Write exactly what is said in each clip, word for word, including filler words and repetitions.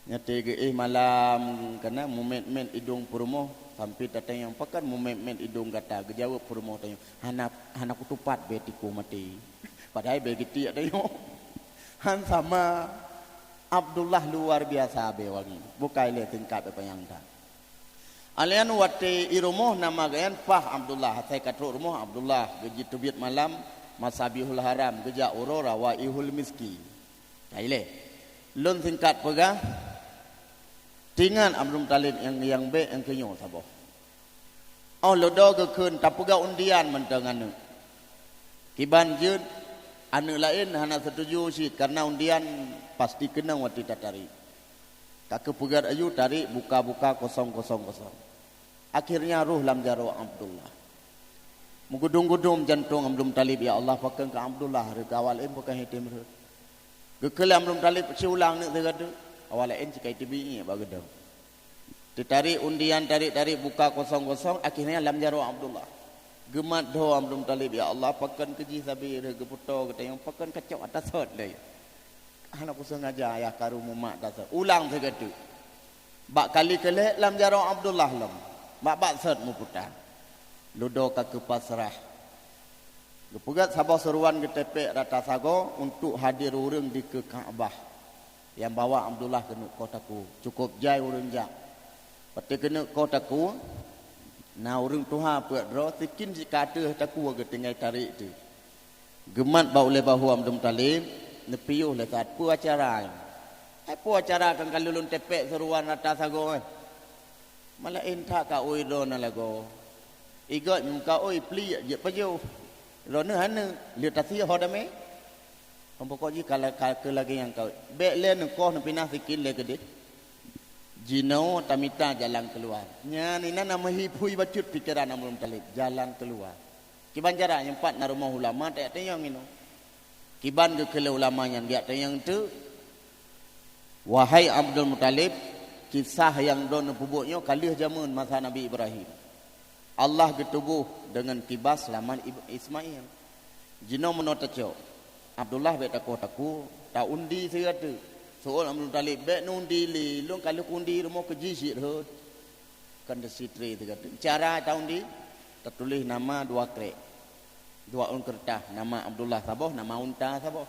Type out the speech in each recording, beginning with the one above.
Nyan geuéh malam, kana mumét-mét idong peurumoh, sampoe tatanyong, "Pakon mumét-mét idong gata?" Geujaweueb peurumoh tanyong, "Hana, hana kutupat bée tikôh maté." Padahai bée geutiek tanyong. Han sama, Abdullah luar biasa bée wangi. Bukai lé singkat bée panyang that. Alèh nyan watèe i rumoh nama geuh nyan paih Abdullah, asai ka trok rumoh Abdullah, geujiteubiet malam, Masabihul Haram, geujak uroe Rawaihul Miski. Ka ilèe. Lôn singkat peugah, teuingat Abdul Muthalib nyang, nyang bèk nyang keunyoe saboh. Óh lheueh nyan geukheun tapeugah undian mantong aneuk. Kiban jeuet aneuk laén hana seutuju cit, kareuna undian pasti keunong watèe tatarek. Ka keupeugét aju tarek buka-buka kosong, kosong, kosong. Akhirnya roh lam jaroe Abdullah. Meugudum-gudum jantong Abdul Muthalib, "Ya Allah, pakon keu Abdullah rhot, awak laén pakon han item rhot." Geukheun lé Abdul Muthalib, "Siulang neuk sigoe teuk, awak laén si ka iteubiet iék bak geudong." Teutarek undian, tarek-tarek buka kosong-kosong, akhirnya lam jaroe Abdullah. Geumat dho Abdul Muthalib, "Ya Allah, pakon keu jih sabe rhot, geupeutoe geutanyoe, pakon kacok ata sot lé." "Hana kusengaja, Ayah, karu mumat dasar." Ulang sigoe teuk. Bak kali keulhèe lam jaroe Abdullah lom. Bak-bak sot muputa. Ludo ka keupasrah. Geupeugét saboh seuruan geutepek rata sagoe untuk hadir ureueng dikeue Ka'bah. Nyang bawa Abdullah keuneuk koh takue. Cukôp jai ureueng jak. Watèe keuneuk koh takue, na ureueng tuha peuet droe, sikin cit ka ateueh takue geutinggai tarek teuk. Geumat bak ulèe bahu Abdul Muthalib, neupiôh lé saát, "Peue acara nyoe?" "Hai peue acara, kan ka lôn tepek seuruan rata sagoe, eh?" "Malaén that ka oi droeneuh lagoe. Igôt nyang ka oi pliek jeuet pajoh. Droeneuh hana, lheueh tasie ho damé." Pokok jih ka la-, ka keu lagèe nyang ka oi. "Bèk lé neukoh, neupinah sikin lé keudeh. Jinoe tamita jalan keuluwa." Nyan inan na meuhi-phui bacut pikeran Abdul Muthalib, jalan keuluwa. Kiban cara, nyan pat na rumoh ulama tajak tanyong inoe. Kiban geukheun lé ulama nyan geujak tanyong teuk, "Wahai Abdul Muthalib, kisah nyang droeneuh peubuet nyoe ka lheueh jameun masa Nabi Ibrahim. Allah geutuboh deungon kibas lam Ib-, Ismail. Jinoe meunoe tacok, Abdullah bèk takoh takue, ta-undi sigoe teuk." Seuôt Abdul Muthalib, "Bèk neuundi lé, lôn ka lheueh kuundi rumoh keu jih cit rhot." Kan teusitré sigoe teuk. Cara ta-undi, tatuléh nama dua krék. Dua ôn keureutah, nama Abdullah saboh, nama unta saboh.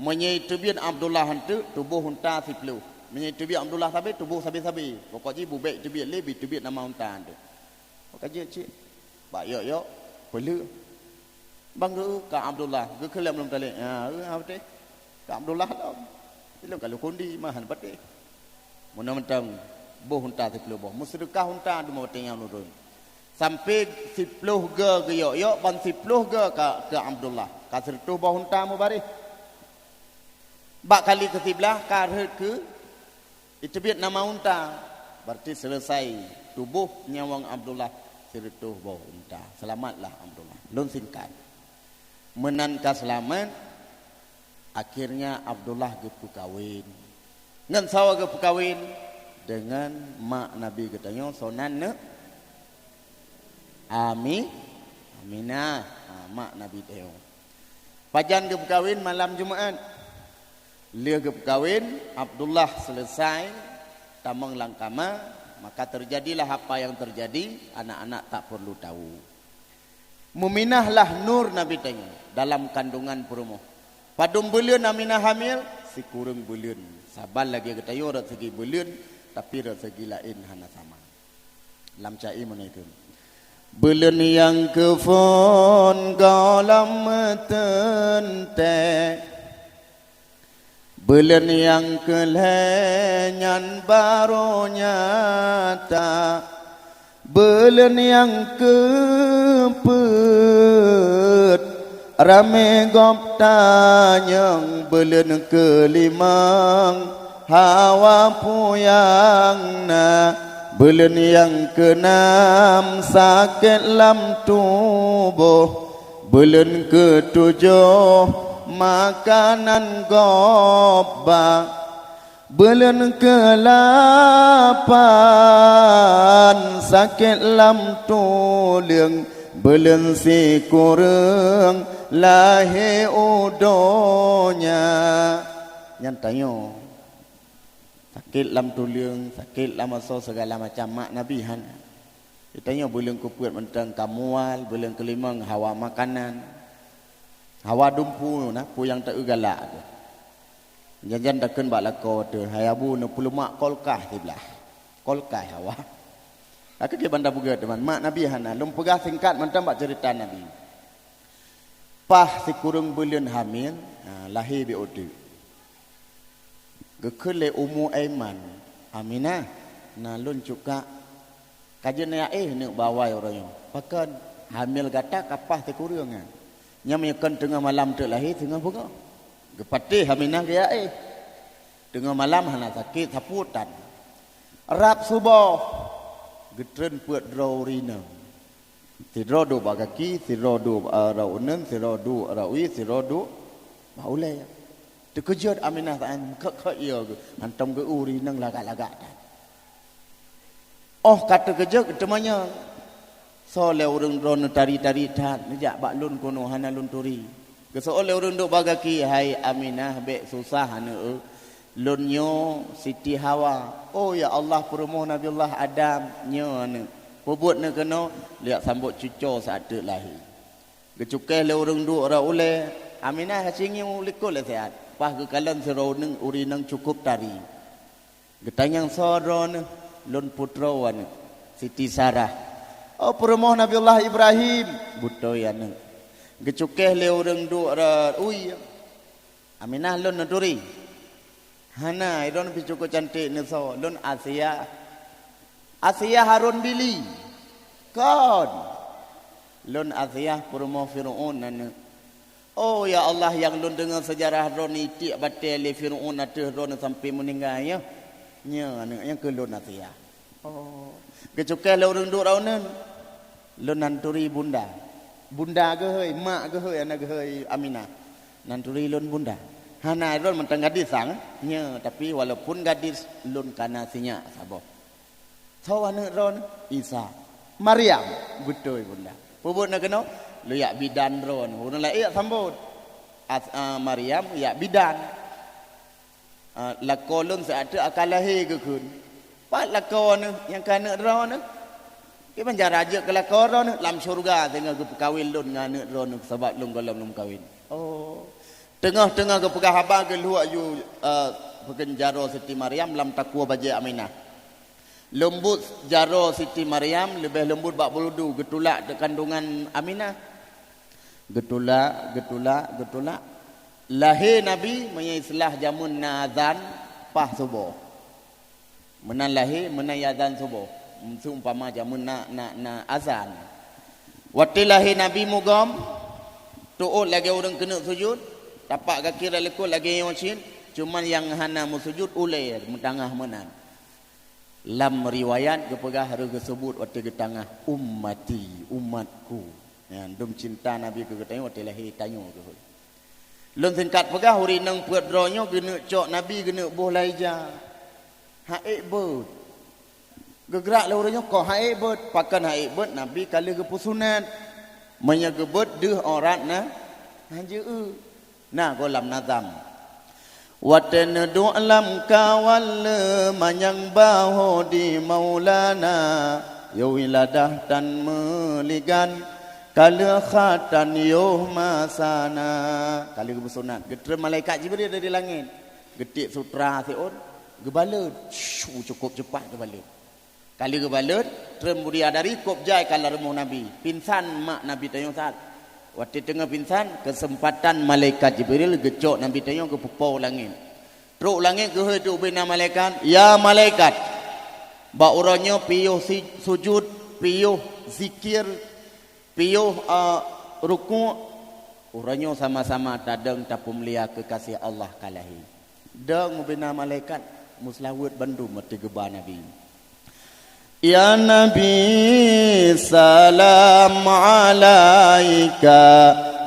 Meunyoe teubiet Abdullah eunteuk, tuboh unta siplôh. Meunyoe teubiet Abdullah sabe, tuboh sabe-sabe. Pokok jih bubèk teubiet lé, bi teubiet nama unta eunteuk. Maka jeuet cit, bak yok-yok, peuleueh. Ban geu-, ka Abdullah, geukheun lé Abdul Muthalib, "Ya, eu, ha, beutôi. Ka Abdullah lom. Ilôn ka lôn kundi, meuhan patéh." Meunan mantong boh unta siplôh boh. Meuseudeukah unta dum watèe nyan ureueng. Sampoe siplôh goe geuyok-yok, ban siplôh goe ka, keu Abdullah. Ka sireutoh boh unta meubaréh. Bak kali keusiblaih ka rhot keu iteubiet nama unta. Berarti selesai tuboh nyawöng Abdullah sireutoh boh unta. Seulamatlah Abdullah. Lôn singkat. Meunan ka seulamat, akhirnya Abdullah geupeukawen. Ngon soe geupeukawen? Deungon mak Nabi geutanyoe, soe nan neuk? Ami-, Aminah, ha, mak Nabi tanyoe. Pajan geupeukawen? Malam Jumat. Lheueh geupeukawen, Abdullah selesai tamong lam kama, maka terjadilah apa yang terjadi, anak-anak tak perlu tahu. Meuminahlah nur Nabi tanyoe dalam kandungan peurumoh. Padum buleuen Aminah hamil? Sikureueng buleuen. Saban lagèe geutanyoe rot segi buleuen, tapi rot segi laén hana sama. Lam ca-e meunan keuh. Buleuen nyang keuphôn gohlom meuteuntèe. Buleuen nyang keulhèe nyan barô nyata. Buleuen nyang keupeuet ramé gob tanyong. Buleuen keulimong hawa puyang na. Buleuen nyang keunam sakét lam tuboh. Buleuen keutujoh makanan gob ba. Buleuen keulapan sakét lam tuleueng. Buleuen sikureueng lahé u donya. Nyan tanyoe. Sakét lam tuleueng, sakét lam asoe, segala macam, mak Nabi hana. Geutanyoe buleuen keupeuet mantong ka mual, buleuen keulimong hawa makanan, hawa dumpu, na peue nyang taeu galak tu. Jan-jan takheun bak lakoe teuh, "Hai Abu, neupeuleumak kolkah siblah." Kolkah hawa. Ka keuh ban tapeugah teuma, mak Nabi hana. Lôn peugah singkat mantong bak ceurita Nabi. Paih sikureueng buleuen hamil, ha, lahé bék udeuek. Geukheun lé Ummu Aiman, "Aminah, na lôn cukak ka jeuet neuyak éh neuk bak awai uroe nyoe. Pakon, hamil gata ka paih sikureueng nyan. Nyan meunyoe kon teungoh malam teuk lahé, teungoh beungoh." Geupatéh Aminah geuyak éh. Teungoh malam hana sakét sapeue tan. Rab suboh, geutreun peuet droe ureueng inong. Sidroe duek bak gaki, sidroe duek, eh, rot uneuen, sidroe duek rot wie, sidroe duek bak ulée. Teukeujot Aminah saát nyan, meukhot-khot ie geuh, hantom geu-u ureueng inong lagak-lagak that. Óh ka teukeujot, geuteumanyong, "Soe lé ureueng droeneuh tari-tari that, neujak bak lôn keunoe hana lôn turi?" Geuseuôt lé ureueng duek bak gaki, "Hai Aminah, bék susah aneuk eu. Lôn nyoe Siti Hawa." "Oh, ya Allah, peurumoh Nabiullah Adam." "Nyoe aneuk." "Peubuet neukeunoe?" "Neujak sambot cucoe saát teuk lahé." Geucukéh lé ureueng duek rot ulée, Aminah hase ngieng u likot lé siat. Paih geukalon sidroe ureueng inong cukôp tari. Geutanyong, "Soe droeneuh?" "Lôn putroe aneuk, Siti Sarah." "Oh, peurumoh Nabiullah Ibrahim." "Beutôi aneuk." Geucukéh lé ureueng duek rot wie, "Aminah, lôn neuturi?" "Hana, droeneuh pih cukôp canték neusoe." "Lôn Asiah." "Asiah Harun Bili?" "Kon." "Lôn Asiah peurumoh Fir'aun aneuk." "Oh, ya Allah, nyang lôn deungoe seujarah droeneuh itiek batée lé Fir'aun ateueh droeneuh sampoe meuninggai, nyoe. Nyoe aneuk nyan keuh lôn Asiah." Oh. Geucukéh lé ureueng duek rot uneuen. "Lôn neuturi Bunda." "Bunda geuhôi, mak geuhôi, hana geuhôi Aminah." "Neuturi lôn Bunda." "Hana, droeneuh mantong gadis sang." "Nyoe, tapi walaupun gadis, lôn kana sinyak saboh." "Soe aneuk droeneuh?" "Isa." "Maryam." "Beutôi, Bunda." "Peubuet neukeunoe?" "Lôn jak bidan droeneuh." Ureueng laén jak sambot. As-, ah, Maryam jak bidan. "Ah, lakoe lôn siat teuk akan lahé," geukheun. "Pat lakoe neuh nyang keu aneuk droeneuh?" "Kiban cara jeuet keu lakoe droeneuh?" "Lam syeuruga teungoh geupeukawen lôn ngon aneuk droeneuh, sabab lôn gohlom lôn meukawen." Oh. Teungoh-teungoh geupeugah haba, geulhok aju, eh, peukheun jaroe Siti Maryam lam takue bajée Aminah. Leumbot jaroe Siti Maryam leubeh leumbot bak buludu, geutulak di kandungan Aminah. Geutulak, geutulak, geutulak. Lahé Nabi, meunyoe istilah jameun na azan, paih suboh. Meunan lahé, meunan azan suboh. Seumpama jameun na, na, na azan. Watée lahé Nabi mugom, teuôt lagée ureueng keuneuk sujut, tapak gaki rot likot lagée nyoe cit, cuman nyang hana meusujut ulée meutangah meunan. Lam riwayat geupeugah, rhot geuseubut watée geutangah, "Ummati, umatku." Nyan, dum cinta Nabi keu geutanyoe watée lahé tanyoe keuh. Lôn singkat peugah, ureueng inong peuet droe nyoe geuneuk cok Nabi geuneuk boh laju ija. Hana ék beuet. Geugrak lé ureueng nyoe kon hana ék beuet. Pakon hana ék beuet? Nabi ka lheueh geupeusunat. Meunyoe geubeuet deuh aurat na, hana jeuet. Na goh lam nazam. Watée neuduek lam kawan le manyang baho di Maulana, yoh wiladah tan meuligan, ka lheueh khatan yoh masana. Ka lheueh geupeusunat, geutreun malaikat Jibril dari langét, geutiek sutra siôn, geubalot. Shuu, cukup cepat geubalot. Ka lheueh geubalot, treun bidadari kôb jai ka lam rumoh Nabi. Pingsan mak Nabi tanyoe saat. Watée teungoh pingsan, keuseumpatan malaikat Jibril geucok Nabi tanyoe geupeupo u langét. Trok u langét geuhôi teuk ubena malaikat, "Ya malaikat, bak uroe nyoe piôh si-, sujut, piôh zikir, piôh, a, rukuk, uroe nyoe sama-sama tadong tapeumulia keukaséh Allah ka lahé." Dong ubena malaikat, meuseulaweuet bandum watée geuba Nabi. Ya Nabi, salam alaika.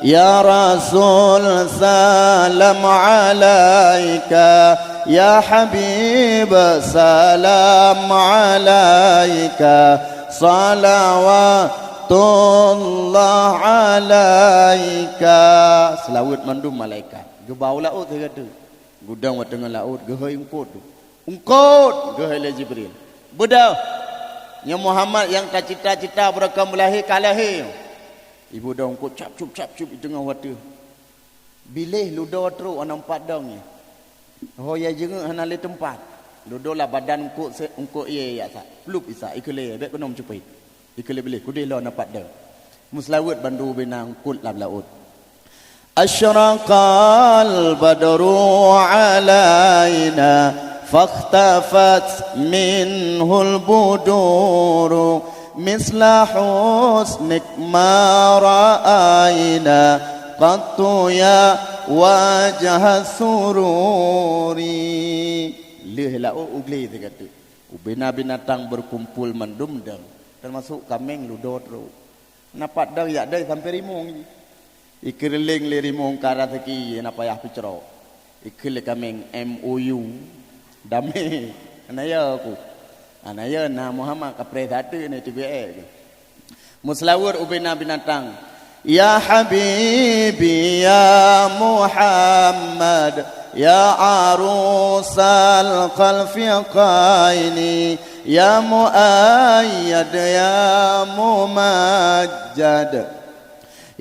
Ya Rasul, salam alaika. Ya Habib, salam alaika. Salawatullah alaika. Seulaweuet mandum malaikat. Geuba u laôt sigoe teuk. Geudong watée ngon laôt, geuhôi eungkôt tu. "Eungkôt," geuhôi lé Jibril. "Beudôh! Nyoe Muhammad nyang tacita-cita beureukan meulahé ka lahé." Ibu dong eungkôt cap cup, cap cup di teungoh watée. Biléh ludo trok aneuk pat dong nyan. Ho ya jeungeuk hana lé teumpat. Ludo lam badan eungkôt se-, eungkôt ié yak sa. Plup isa, ikheulé, bék keunoe meucupai. Ikheulé biléh, kudeh lôn apat deuh. Meuseulaweuet bandum bina eungkôt lam laôt. Asyraqal badru alaina fakhtafat minhul buduru misla husnik ma ra'aina qattu ya wajha sururi. Lheueh laôt uglé sigoe teuk. Ubena binatang berkumpul mandum dong, termasuk kaméng ludo trok. Napat dong yak dai sampai rimong. Ikeureuléng lé rimong ka raseuki na payah peucrok. Ikheun lé kaméng M O U, damé. Ana ya ku. Ana ya na Muhammad kapreh satu ni T B A. Meuseulaweuet ubena binatang. Ya habibi ya Muhammad, ya arusal khalfiqaini, ya muayyad ya mumajjad,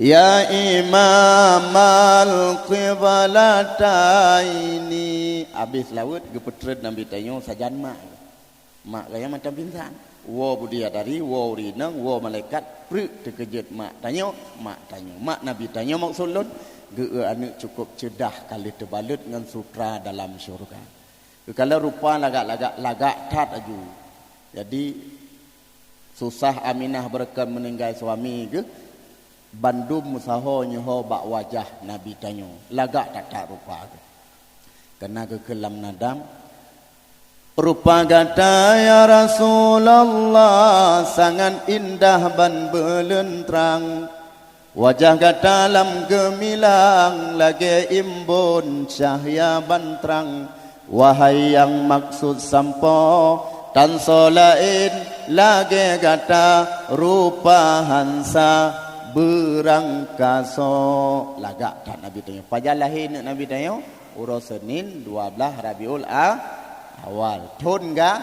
ya imamal qiblataini. Abéh seulaweuet geupeutreun Nabi tanyoe sajan mak. Mak gaya macam pingsan. Woe bidadari, woe ureueng inong, woe malaikat, preuk teukeujot mak tanyoe, mak tanyoe. Mak Nabi tanyoe maksud lôn, geu-eu aneuk cukup ceudah ka lheueh teubalot ngon sutra dalam syurga. Geukalon rupa lagak-lagak, lagak that aju. Jadi, susah Aminah beureukan meuninggai suami geuh, bandum meusaho nyoe bak wajah Nabi tanyoe. Lagak that-that rupa geuh. Keunan geukheun lam nadam, "Rupa gata, ya Rasulullah, sangat indah ban beuleuen trang. Wajah gata lam geumilang lagée imbon cahya ban trang. Wahai nyang maksud sampoe, tan soe laén lagée gata, rupa han sa beurangkasoe." Lagak that Nabi tanyoe. Pajan lahé aneuk Nabi tanyoe? Uroe Senin dua belas Rabiul A-, Awal, thon ga-,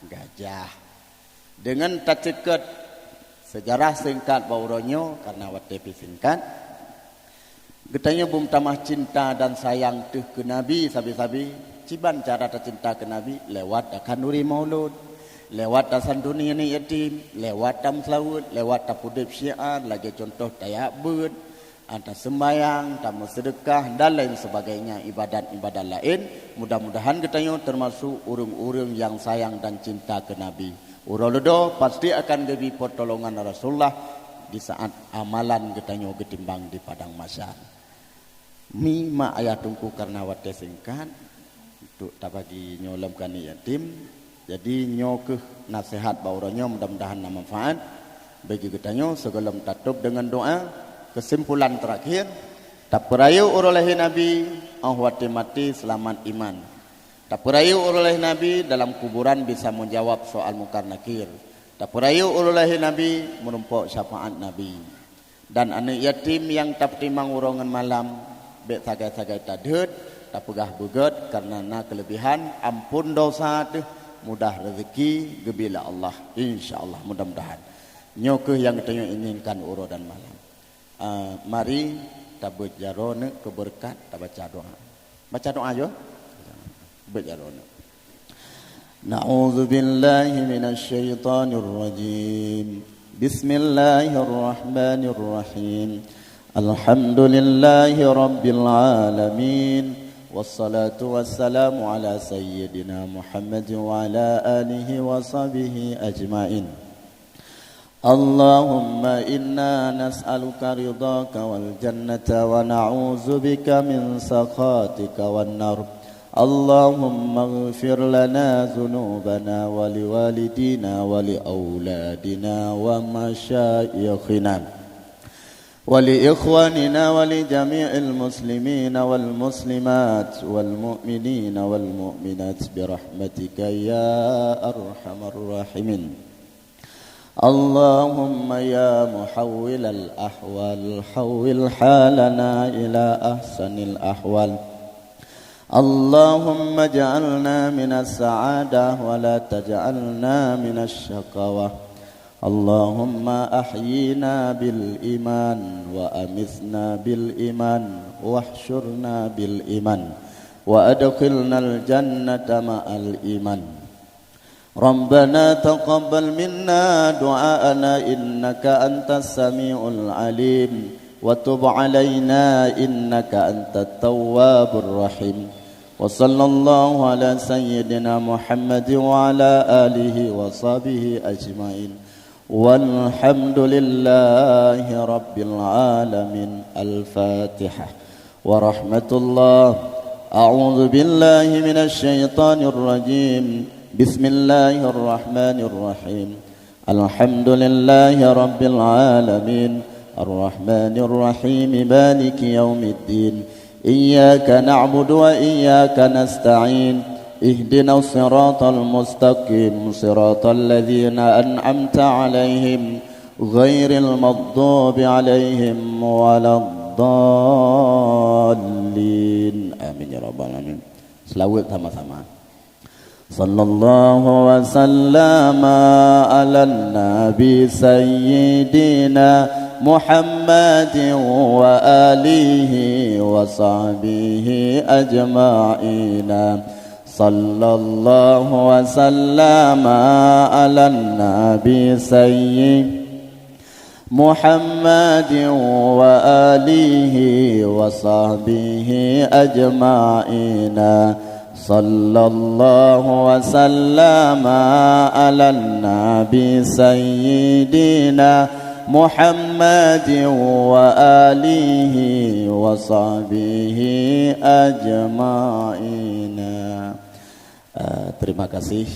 gajah. Deungon taceukot seujarah singkat bak uroe nyoe, karena watée pih singkat, geutanyoe beumeutamah cinta dan sayang teuh keu Nabi sabe-sabe. Kiban cara tacinta keu Nabi? Lewat takhanduri maulud, lewat tasantuni aneuk yatim, lewat tameuseulaweuet, lewat tapeudeb syiar, lagée cuntoh tajak beuet, taseumbayang, tameuseudeukah, dan lain sebagainya, ibadat-ibadat laén. Mudah-mudahan geutanyoe termasuk ureueng-ureueng nyang sayang dan cinta keu Nabi. Uroe leudô pasti akan geubri pertolongan Rasulullah di saat amalan geutanyoe geutimbang di padang mahsyar. Mi mak ayah Teungku, karena watée singkat, untuk tabagi nyoe lom keu aneuk yatim. Jadi, nyoe kheueh naseuhat bak uroe nyoe, mudah-mudahan na manfaat bagi geutanyoe. Sigohlom tatôb deungon doa, keusimpulan teurakhier, tapeurayeuk uroe lahé Nabi, óh watée maté seulamat iman. Tapeurayeuk uroe lahé Nabi, dalam kuburan bisa meujawab soal Mungkar Nakir. Tapeurayeuk uroe lahé Nabi, meurumpok syafaat Nabi. Dan aneuk yatim nyang tapeutimang uroe ngon malam, bék sagai-sagai tadeuet, tapeugah beugét, karena na keuleubihan, ampôn dosa teuh, mudah reuzeki geubri lé Allah. Insya Allah, mudah-mudahan. Nyoe kheueh nyang geutanyoe inginkan uroe dan malam. Ah, mari tabeuet jaroe neuh keu beureukat, tabaca doa. Baca doa, yo. Beuet jaroe neuh. Na'udzubillahi minasy syaithanir rajim. Bismillahirrahmanirrahim. Alhamdulillahi rabbil alamin. Wassalatu wassalamu ala sayyidina Muhammad wa ala alihi wa sahbihi ajmain. اللهم إنا نسألك رضاك والجنة ونعوذ بك من سخطك والنار. اللهم اغفر لنا ذنوبنا ولوالدينا ولأولادنا ومشايخنا ولإخواننا ولجميع المسلمين والمسلمات والمؤمنين والمؤمنات برحمتك يا أرحم الراحمين. اللهم يا محول الأحوال، حول حالنا إلى أحسن الأحوال. اللهم اجعلنا من السعادة ولا تجعلنا من الشقاوة. اللهم أحينا بالإيمان وأمتنا بالإيمان واحشرنا بالإيمان وأدخلنا الجنة مع الإيمان. ربنا تقبل منا دعاءنا إنك أنت السميع العليم وتب علينا إنك أنت التواب الرحيم. وصلى الله على سيدنا محمد وعلى آله وصحبه أجمعين. والحمد لله رب العالمين. الفاتحة. ورحمة الله. أعوذ بالله من الشيطان الرجيم. بسم الله الرحمن الرحيم. الحمد لله رب العالمين. الرحمن الرحيم. مالك يوم الدين. إياك نعبد وإياك نستعين. اهدنا الصراط المستقيم. صراط الذين أنعمت عليهم غير المغضوب عليهم ولا الضالين. آمين يا رب العالمين. Seulaweuet sama-sama. صلى الله وسلم على النبي سيدنا محمد وآله وصحبه أجمعين. صلى الله وسلم على النبي سيدنا محمد وآله وصحبه أجمعين. صلى الله وسلم على النبي سيدنا محمد وآله وصحبه أجمعين. Eh, terima kasih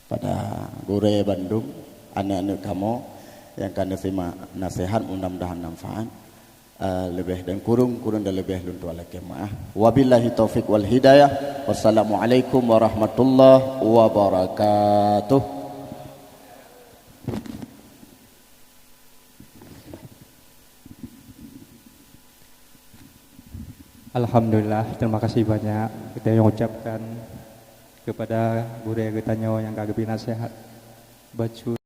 pada gurée bandum, aneuk-aneuk kamoe nyang ka neusimak naseuhat, mudah-mudahan manfaat. Eh, leubeh dan kureueng, kureueng dan leubeh lôn tuan lakée meu'ah. Wabillahi taufiq wal hidayah. Wassalamualaikum warahmatullahi wabarakatuh. Alhamdulillah, terima kasih banyak geutanyoe ucapkan kepada gurée geutanyoe nyang ka geubri naseuhat. Bacut